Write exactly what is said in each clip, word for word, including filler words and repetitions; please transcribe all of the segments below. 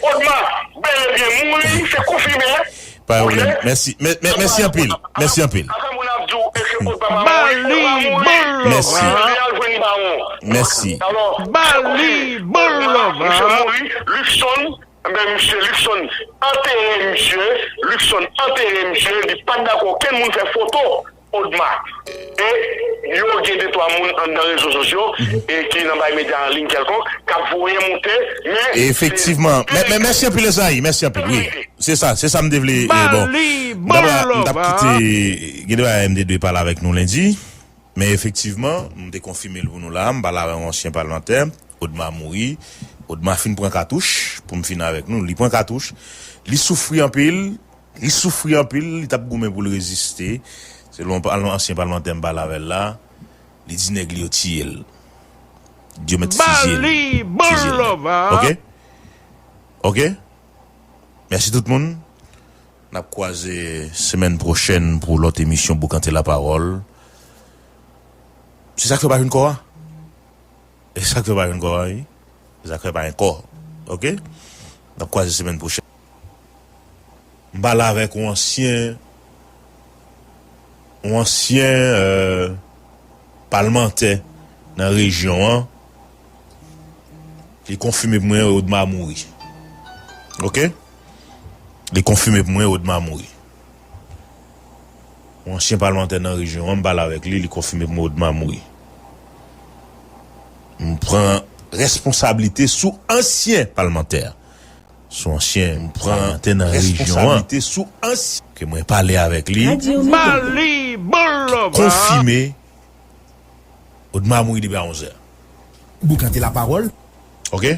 Odma bèl e byen mouri, se konfime. Pa gen pwoblèm. Mèsi. Mè- mè- Mèsi anpil. Mèsi anpil. Afè moun ap di w, eske Odma pa mouri? Odma mouri. Mèsi. Li al jwenn bawon. Mèsi. Alò, Bali Odma, misye mouri, Luckson, men misye Luckson antere misye, Luckson antere misye, li pa t dakò okenn moun fè foto Odma. E yo gen de twa moun anndan rezo sosyo e ki nan bay medya an liy kèlkonk k ap voye monte, men efektivman. Mè- mè- mèsi anpil, Ezayi. Mèsi anpil. Wi. Se sa, se sa m te vle. E, bon, m t ap m t ap kite, gen de bagay m te dwe pale avèk nou lendi. Men efektivman, m te konfime l pou nou la. M pale avè yon ansyen palmantè. Odma mouri. Odma fin pran katouch, pou m fini avèk nou. Li pran katouch. Li soufri anpil. Li soufri anpil, li t ap goumen pou l reziste. Selon pal- ansyen palmantè m pale avè l la, li di nèg li yo tiye l. Di yo mèt fizye l. Fizye l. Oke? Oke? Mèsi tout moun. N ap kwaze semèn pwochèn pou lòt emisyon Boukante Lapawòl. Se sa k fè w pa jwenn kò a? E sa k fè w pa jwenn kò a, wi. E sa k fè w pa jwenn kò. Oke? N ap kwaze semèn pwochèn. M pale avèk yon ansyen, yon ansyen, euh, palmantè nan rejyon an. Li konfime pou mwen Odma mouri. Oke? Li konfime pou mwen Odma mouri. Yon ansyen palmantè nan rejyon an, m pale avèk li, li konfime pou mwen Odma mouri. M pran responsablite sou ansyen palmantè. Sou ansyen palmantè nan rejyon an. Ke mwen pale avèk li. Konfime Odma mouri depi a onz è. Boukante Lapawòl. Oke?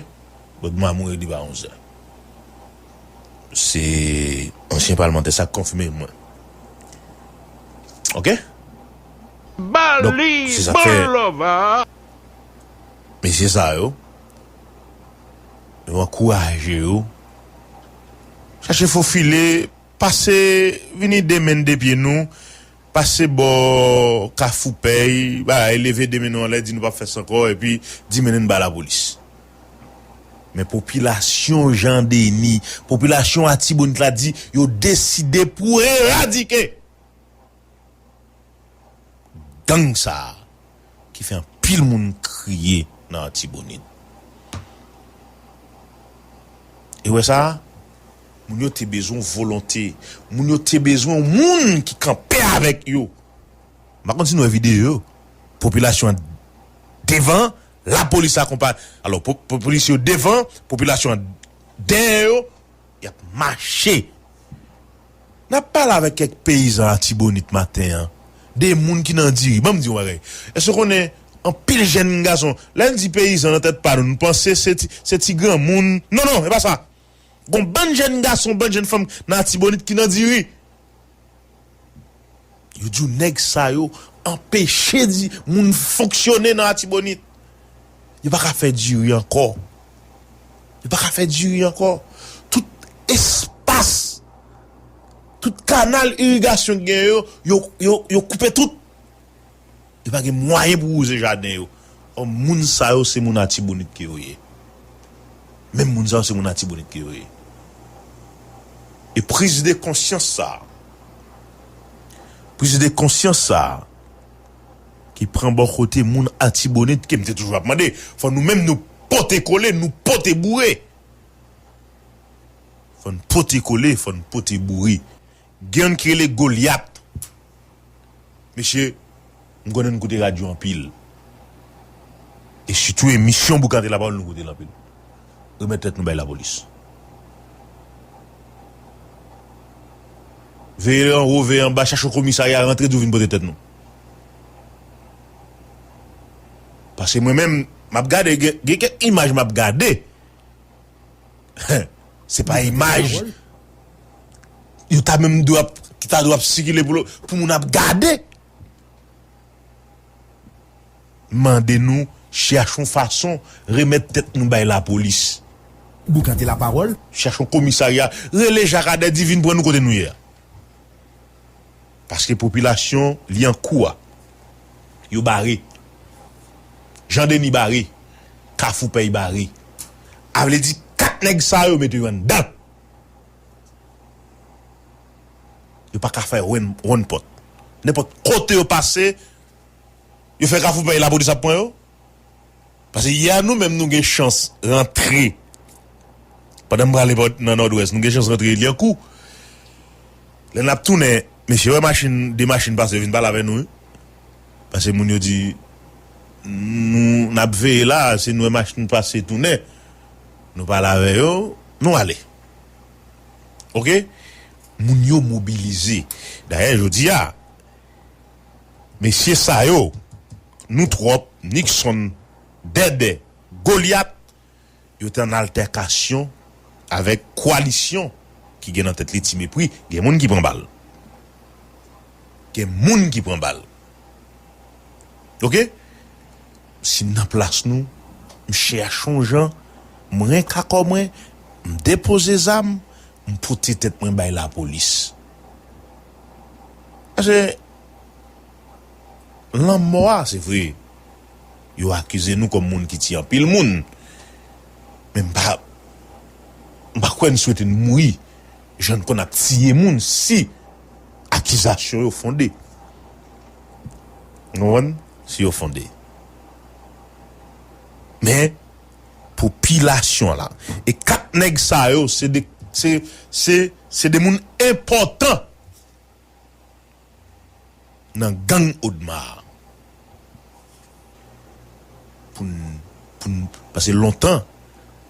Odma mouri depi a onz è. Se ansyen palmantè sa k konfime mwen. Oke? Donk, se sa k fè mesye sa yo, yo ankouraje yo. Chache fofile, pase, vini de men de pye nou. Pase bò Kafou Pèy, bagay, leve de men nou anlè, di nou p ap fè sa ankò, epi di mennen n ba lapolis. Men popilasyon Jan Deni, popilasyon Atibonit la di yo deside pou eradike gang sa a ki fè anpil moun kriye nan Atibonit. E wè sa a? Moun yo te bezwen yon volonte. Moun yo te bezwen yon moun ki kanpe avèk yo. M pa konn si nou wè videyo yo. Popilasyon an devan, lapolis akonpay. Alò, po- po- polisye yo devan, popilasyon an dèyè yo, y ap mache. N ap pale avèk kèk peyizan Atibonit maten an. De moun ki nan diri. Ban m di yon bagay. Èske w konnen anpil jèn gason, lè n di peyizan nan tèt pa nou, nou panse se ti, se ti granmoun. Non, non, e pa sa. Gon bann jèn gason, bann jèn fanm nan Atibonit ki nan diri. Yo di w nèg sa yo anpeche di moun fonksyone nan Atibonit. Yo pa ka fè diri ankò. Yo pa ka fè diri ankò. Tout espas, tout kanal irigasyon k gen yo, yo, yo, yo koupe tout. Yo pa gen mwayen pou wouze jaden yo. Ò, moun sa yo, se moun Atibonit ke yo ye. Menm moun sa yo, se moun Atibonit ke yo ye. E priz de konsyans sa a, priz de konsyans sa a, ki pran bò kote moun Atibonit, ke m te toujou ap mande, fò nou menm nou pote kole, nou pote boure. Fò n pote kole, fò n pote boure. Gen youn ki rele Golyat. Mesye, m konnen n koute radyo anpil. E sitou emisyon Boukante Lapawòl, nou koute l anpil. Remèt tèt nou bay lapolis. Veye anwo, veye anba, chache yon komisarya, rantre di w vin pote tèt nou. Paske mwen menm, m ap gade, gen, gen kèk imaj m ap gade. Se pa imaj yo ta menm dwe ap, ki ta dwe ap sikile pou, pou moun ap gade. Mande nou, chache yon fason, remèt tèt nou bay lapolis. Boukante Lapawòl. Chache yon komisarya, rele Jakadè, di vin pran nou kote nou ye a. Paske popilasyon Lyankou a, yo bare. Jan Deni bare. Kafou Pèy bare. A vle di, kat Nèg sa yo mete yo anndan. Yo pa ka fè wonn, wonn pòt. Nenpòt kote yo pase, yo fè Kafou Pèy, lapolis ap pran yo. Paske yè nou menm nou gen chans rantre. Pandan m prale bò nan Nòdwès, nou gen chans rantre Lyankou. Lè n ap tounen, mesye wè machin, de machin pase, yo vin pale avè nou, wi. Paske moun yo di, nou, n ap veye la, si nou wè machin pase tounen, nou pale avè yo, nou ale. Oke? Moun yo mobilize. Dayè, jodi a, mesye sa yo, nou twòp, Nixon, Dèdè, Golyat, yo te an altèkasyon avèk kowalisyon ki gen nan tèt li Ti Mepri. Gen moun ki pran bal. Gen moun ki pran bal. Oke? Si m nan plas nou, m chèche yon jan, m renk akò mwen, m depoze zam, m pote tèt mwen bay lapolis. Paske lanmò a, se vre, yo akize nou kòm moun ki tiye anpil moun. Men m pa, m pa kwè n swete n mouri jan n konn ap tiye moun si akizasyon yo fonde. Ou konprann? Si yo fonde. Men, popilasyon la, e kat nèg sa yo, se de, se, se, se de moun enpòtan nan gang Odma a. Pou n, pou n, paske lontan,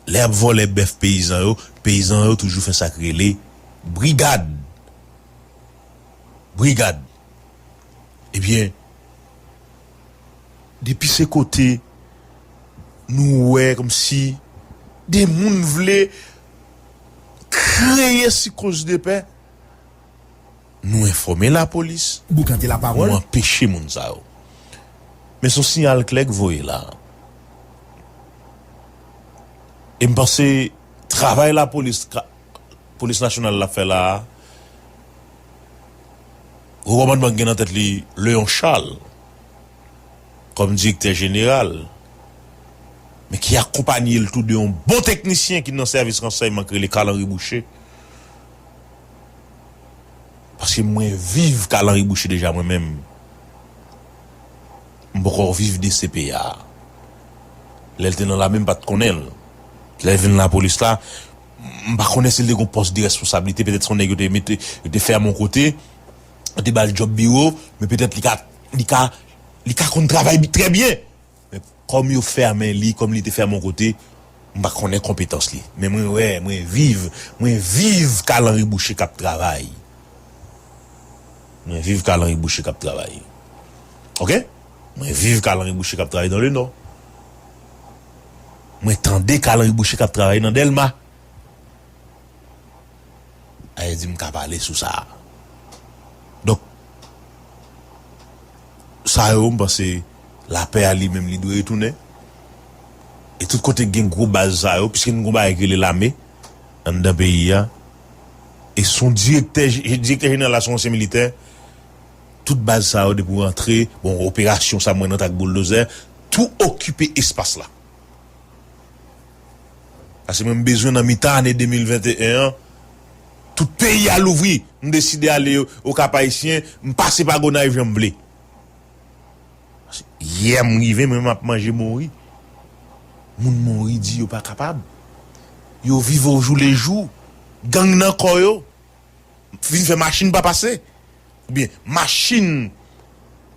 lè y ap vòlè bèf peyizan yo, peyizan yo toujou fè sa k rele brigad. Brigad. Ebyen, depi se kote nou wè kòmsi de moun vle kreye sikoz de pè, nou enfòme lapolis, Boukante lapawòl. Nou anpeche moun sa yo. Men se yon siyal klè k voye la. E m panse travay lapolis, ka- Polis Nasyonal la fè la a, Wo Kòmandman gen nan tèt li Léon Charles kòm direktè jeneral, men ki akonpanye l tou de yon bon teknisyen ki nan sèvis ransèyman ki rele Carl Henry Boucher. Paske mwen viv Carl Henry Boucher deja mwen menm. M poko viv D C P A. Lè l te nan lame, m pa t konnen l. Lè l vin lapolis la, m pa konnen si l te gon pòs de responsablite, petèt se yon nèg yo te mete, yo te fèmen yon kote, yo te ba l djòb biwo, men petèt li ka, li ka, li ka konn travay bi- trè byen. Men kòm yo fèmen li, kòm li te fèmen yon kote, m pa konnen konpetans li. Men mwen wè, mwen viv, mwen viv Carl Henry Boucher k ap travay. Mwen viv Carl Henry Boucher k ap travay. Oke? Mwen viv Carl Henry Boucher k ap travay nan Lenò. Mwen tande Carl Henry Boucher k ap travay nan Dèlma. Sa vle di m ka pale sou sa. Donk, sa yo, m panse lapè a li menm li dwe retounen. E tout kote gen gwo baz sa yo, piske nou gon bagay ki rele lame anndan peyi a. E se yon direktè, direktè jeneral la se yon ansyen militè. Tout baz sa yo depi w rantre, bon, operasyon sa mwen nan tak bouldozè, tou okipe espas la. Paske mwen m bezwen nan mitan ane de mil venteyen an, tout peyi a louvri. M deside ale Okap Ayisyen, m pase pa Gonayiv jan m vle. Yè m rive, mwen m ap manje mori. Moun mori di yo pa kapab. Yo viv o jou le jou. Gang nan kò yo. Vin fè machin pa pase. Oubyen machin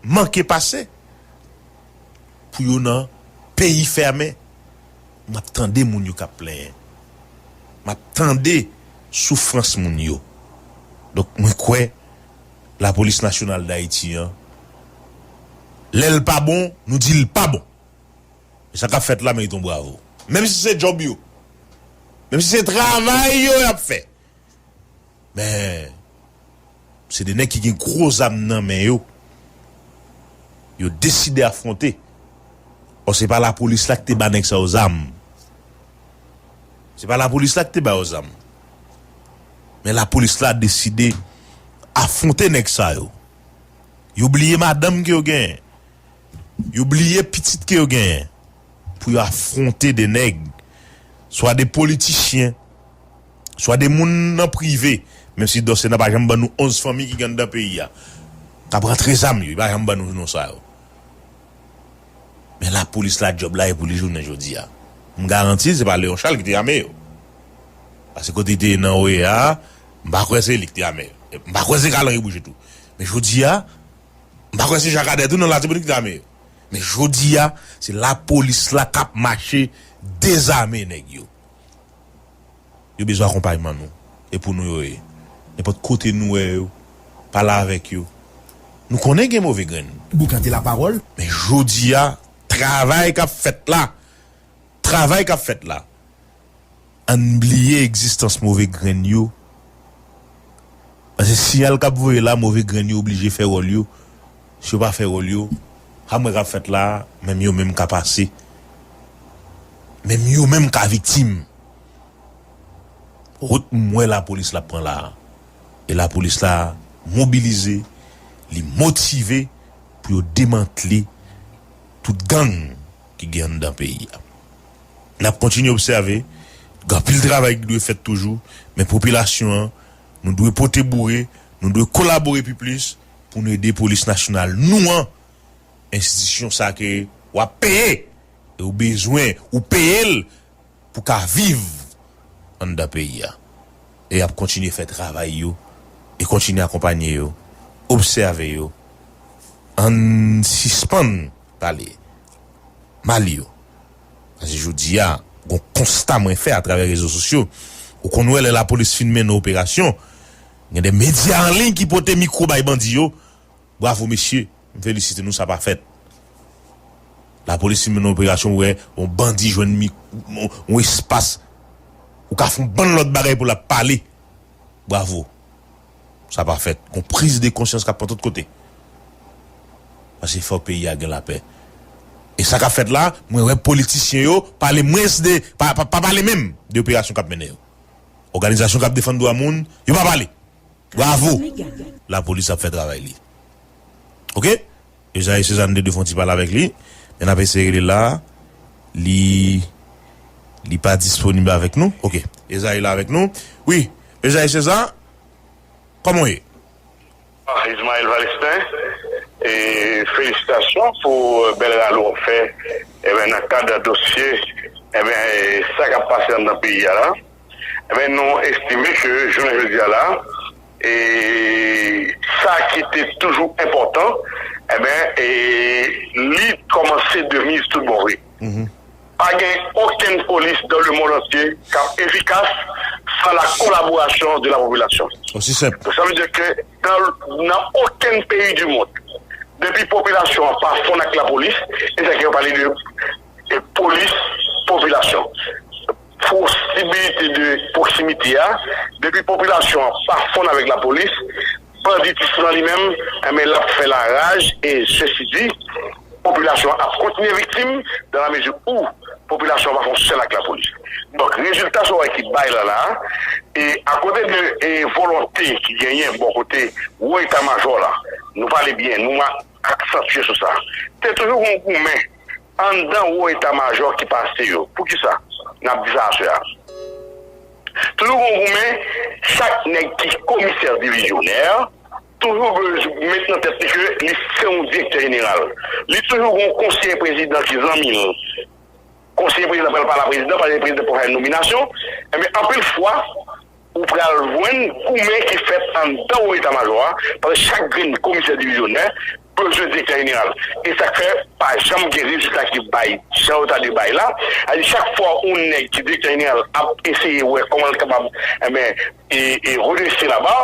manke pase. Pou yo nan peyi fèmen. M ap tande moun yo k ap plenyen. M ap tande soufrans moun yo. Donk, mwen kwè Lapolis Nasyonal Dayiti an, lè l pa bon, nou di l pa bon. E sa k ap fèt la merite yon bravo. Menm si se djòb yo. Menm si se travay yo y ap fè. Men, se de nèg ki gen gwo zam nan men yo. Yo deside afwonte. Ò, se pa lapolis la ki te ba nèg sa yo zam. Se pa lapolis la ki te ba yo zam. Men lapolis la deside afwonte nèg sa yo. Yo bliye madanm ke yo genyen. Yo bliye pitit ke yo genyen. Pou yo afwonte de nèg swa de politisyen, swa de moun nan prive, menm si Dòsè nan pa janm ban nou onz fanmi ki gen anndan peyi a, k ap rantre zam yo, li pa janm ban nou non sa yo. Men lapolis la, djòb la e pou li jounen jodi a. M garanti l se pa Leon Charles ki te ame yo. Paske kote li te ye nan O E A a, m pa kwè se li ki te ame yo. M pa kwè se Carl Henry Boucher tou. Men jodi a, m pa kwè se Jakadè tou nan Latibonit ki te ame yo. Men jodi a, se lapolis la k ap mache dezame nèg yo. Yo bezwen akonpayman nou. E pou nou yo ye. Nenpòt kote nou wè yo, pale avèk yo. Nou konnen gen move grenn. Boukante lapawòl. Men jodi a, travay k ap fèt la, travay k ap fèt la, ann bliye egzistans move grenn yo. Paske siyal k ap voye la, move grenn yo oblije fè wòl yo. Si yo pa fè wòl yo, sa m wè k ap fèt la, menm yo menm ka pase. Menm yo menm ka viktim. Wout m wè lapolis la pran la a. E lapolis la mobilize, li motive pou yo demantle tout gang ki gen anndan peyi a. N ap kontinye obsève, gen anpil travay ki dwe fèt toujou, men popilasyon an, nou dwe pote boure, nou dwe kolabore pi plis pou nou ede polis nasyonal nou an, enstitisyon sa ke w ap peye, e ou bezwen, ou peye l pou ka viv anndan peyi a. E y ap kontinye fè travay yo, e kontinye akonpanye yo, obsève yo. Ann sispann pale mal yo. Paske jodi a, gon konsta mwen fè atravè rezo sosyo. Ou konn wè lè lapolis fin mennen operasyon, gen de medya an liy ki pote mikwo bay bandi yo. Bravo mesye, m felisite nou, sa pa fèt. Lapolis fin mennen operasyon, ou wè yon bandi jwenn mi, yon, yon espas, ou ka fè yon bann lòt bagay pou l ap pale. Bravo. Sa pa fèt. Gon priz de konsyans k ap pran tout kote. Paske fòk peyi a gen lapè. E sa k ap fèt la, mwen wè politisyen yo pale mwens de, pa, pa, pa pale menm de operasyon k ap mennen yo. Òganizasyon k ap defann dwa moun, yo pa pale. Bravo! Lapolis ap fè travay li. Oke? Ezayi Seza, nou te dwe fè yon ti pale avèk li. Men n ap eseye rele l la. Li, li pa disponib avèk nou. Oke. Ezayi la avèk nou. Wi, Ezayi Seza, kòman w ye? Ah, Ismaël Valestin, e felisitasyon pou bèl rale w ap fè, e ben, nan kad dosye, e ben, e sa k ap pase anndan peyi a la. Enben, nou estime ke jounen jodi a la, e sa ki te toujou enpòtan, enben, e li kòmanse devni tout bon vre. Pa gen okenn polis dans le monde entier k ap efikas sans la collaboration de la population. Osi senp. Sa vle di ke dans, dans aucun pays du monde, depi popilasyon an pa fonn ak lapolis, e sa ke yo pale de e polis, popilasyon. Posibilite de pwoksimite a, depi popilasyon an pa fonn avèk lapolis, banditis lan li menm, enben, l ap fè laraj, e sesi di, popilasyon an ap kontinye viktim, dans la mesure où popilasyon an pa fè yon sèl ak lapolis. Donk, rezilta sa w wè ki bay la la, e akote de, e volonte ki genyen bò kote wo eta majò la, nou pale byen, nou ma-, aksantye sou sa. Te toujou gon goumen anndan wo eta majò ki pase yo. Poukisa n ap di sa aswè a? Toujou gon goumen, chak nèg ki komisè divizyonè, toujou bezwen met nan tèt li ke li se yon direktè jeneral. Li toujou gon konseye prezidan ki zanmi l. Konseye prezidan pral pale a prezidan, paske prezidan pral fè nominasyon. Enben, anpil fwa, ou pral jwenn goumen ki fèt anndan wo eta majò a, paske chak grenn komisè divizyonè bezwen direktè jeneral. E sa k fè pa janm gen rezilta ki bay, jan yo ta dwe bay la. Sa di chak fwa yon nèg ki direktè jeneral ap eseye wè kòman l kapab, enben, e, e redrese laba,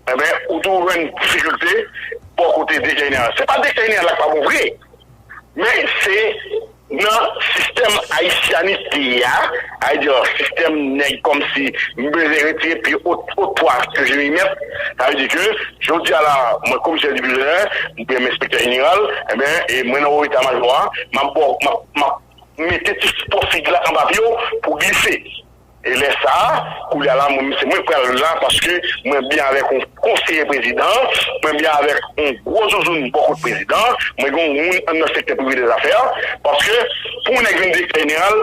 enben, ou toujou jwenn difikilte bò kote direktè jeneral. Se pa direktè jeneral la k pa bon vre, men se nan sistèm ayisyanite a, sa vle di sistèm nèg kòmsi m bezwen retire pye o, o twa ke je m'y mèt, sa vle di ke jodi a la, mwen komisè divizyonè, oubyen m enspektè jeneral, enben, e mwen nan wo eta majò a, m ap ba w, m ap, m ap mete ti spò fig la anba pye w pou glise. E lè sa a, koulye a la, mwen, se mwen k pral la paske mwen byen avèk yon konseye prezidan, mwen byen avèk yon gwo zouzoun bò kot prezidan, mwen gen yon moun anndan sektè prive dèzafè, paske pou yon nèg vin direktè jeneral,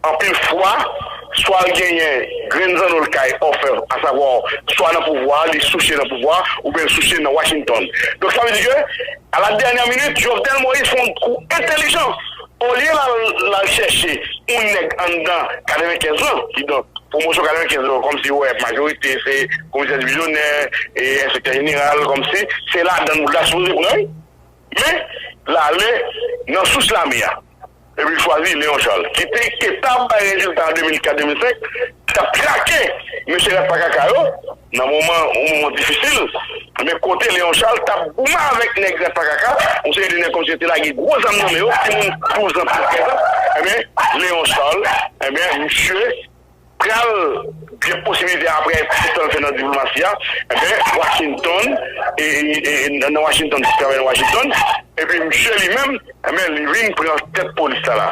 Anpil fwa, swa l genyen grenn zanno l kay òfè, asavwa, swa nan pouvwa a, li souche nan pouvwa a, oubyen l souche nan Washington. Donk, sa vle di ke, à la dernière minute, Jovenel Moïse fè yon kou entèlijan. Olye l al, l al chèche yon nèg anndan katrevenkenz lan, kidonk, pwomosyon katrevenkenz lan, kòmsi, wè, majorite se komisè divizyonè, e enspektè jeneral, kòmsi se ladan l la sipoze pran, wi. Men, l ale nan sous lame a. Epi l chwazi Léon Charles, ki te, ki t ap bay rezilta an de mil kat, de mil senk, ki t ap trake mesye Rèt Pa Kaka yo, nan moman, yon moman difisil. Men kote Léon Charles t ap goumen avèk nèg Rèt Pa Kaka, yon seri de nèg kòmsi yo te lage gwo zam nan men yo, timoun douz an, trèz an, enben, Léon Charles, enben, misye pral gen posibilite apre tout sa l fè nan diplomasi a, enben, Washington, e, e, e, nan Washington, travay nan Washington, epi misye li menm, enben, li vin pran tèt polis sa la.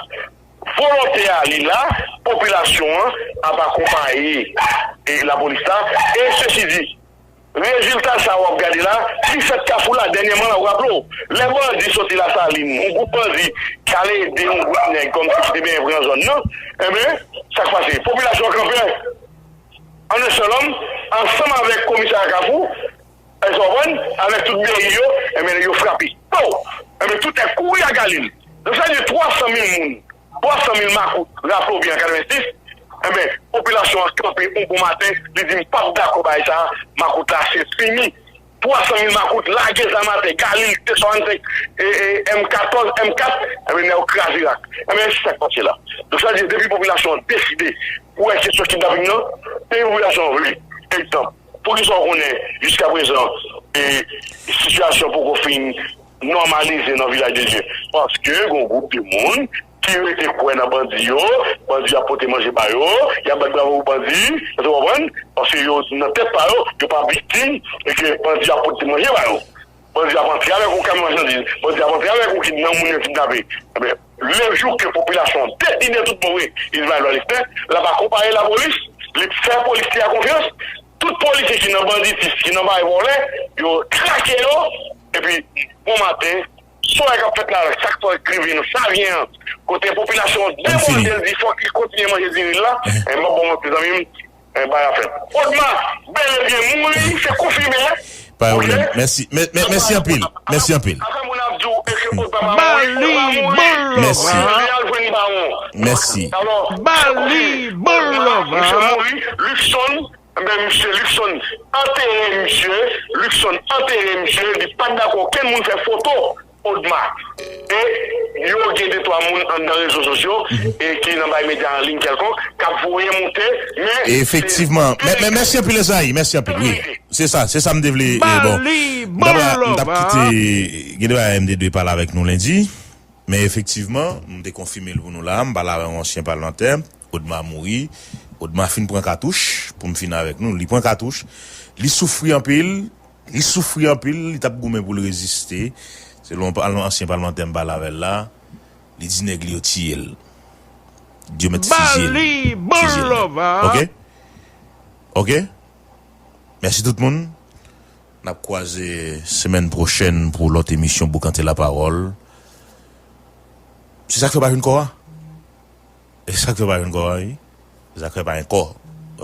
Volonte a li la, popilasyon an ap akonpaye, e, lapolis la, e sesi di, rezilta sa w ap gade la, ki fèt Kafou la, dènyèman la, w raple w, lè bandi soti Lasalin, yon gwoup bandi ki al ede yon gwoup nèg kòmsi ki te benyen pran zòn nan, enben, sa k pase? Popilasyon an kanpe an en sèl òm, ansanm avèk komisè a Kafou, èske w konprann? Avèk tout B I yo, enben, yo frape. Po! Enben, tout nèg kouri ak Galil. Donk, sa vle di twa san mil moun, twa san mil makout, raple w byen, an katrevensis, enben, popilasyon an kanpe yon bon maten, li di, "M p ap dakò bagay sa a, makout la, se fini." Twa san mil makout lage zam atè, Galil, T swasann senk, e, e, M katòz, M kat, enben, nèg yo kraze rak. Enben, se sa k pase la. Donk, sa vle di, depi popilasyon an deside pou wè kesyon kidnaping nan, depi popilasyon an vle, egzanp, poukisa w konnen jiskaprezan, e, sitiyasyon poko fin nòmalize nan Vilaj de Dye? Paske gon gwoup de moun ki rete kwè nan bandi yo, bandi yo ap pote manje ba yo, y ap bat bravo pou bandi, èske w konprann? Paske yo, nan tèt pa yo, yo pa viktim, e ke bandi yo ap pote manje ba yo. Bandi ap antre avèk yon kamyon machandiz, bandi ap antre avèk yon kid-, nan moun yo kidnape. Enben, le jou ke popilasyon an deside tout bon vre, Ismaël Walestin, l ap akonpaye lapolis, li fè polisye a konfyans, tout polisye ki nan banditis, ki nan bagay vòlè, yo trake yo, epi bon maten, sa k ap fèt la, sa k fè rive nan Savyen an, kote popilasyon an debòde, l di fòk li kontinye manje diri l la, enben, bon, mezanmi, enben, bagay ap fèt. Odma, bèl e byen mouri, se konfime. Pa gen pwoblèm. Mèsi. Mè-, mè-, mèsi anpil. Mèsi anpil. Afè moun ap di w, èske Odma pa mouri? Odma mouri. Mèsi. Li al jwenn bawon. Mèsi. Alò, Bali, bon love, misye mouri, Luckson, enben, misye Luckson antere misye, Luckson antere misye, li pa t dakò okenn moun fè foto Odma. E yo gen de twa moun anndan rezo sosyo e ki nan bay medya an liy kèlkonk, k ap voye monte, men efektivman. Mè, mè, mèsi anpil, Ezayi, mèsi anpil, wi. Se sa, se sa m te vle, e, bon. M t ap, m t ap kite, gen de bagay m te dwe pale avèk nou lendi, men efektivman, m te konfime l pou nou la, m pale avè yon ansyen palmantè, Odma mouri, Odma fin pran katouch, pou m fini avèk nou, li pran katouch, li soufri anpil, li soufri anpil, li t ap goumen pou l reziste. Selon pal-, ansyen palmantè m pale avè l la, li di nèg li yo tiye l. Yo mèt fizye l. Fizye l nèt. Ok? Ok? Mèsi tout moun. N ap kwaze semèn pwochèn pou lòt emisyon Boukante Lapawòl. Se sa k fè pa jwenn kò a. E sa k fè pa jwenn kò a, wi. Se sa k fè pa jwenn kò.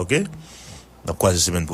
Ok? N ap kwaze semèn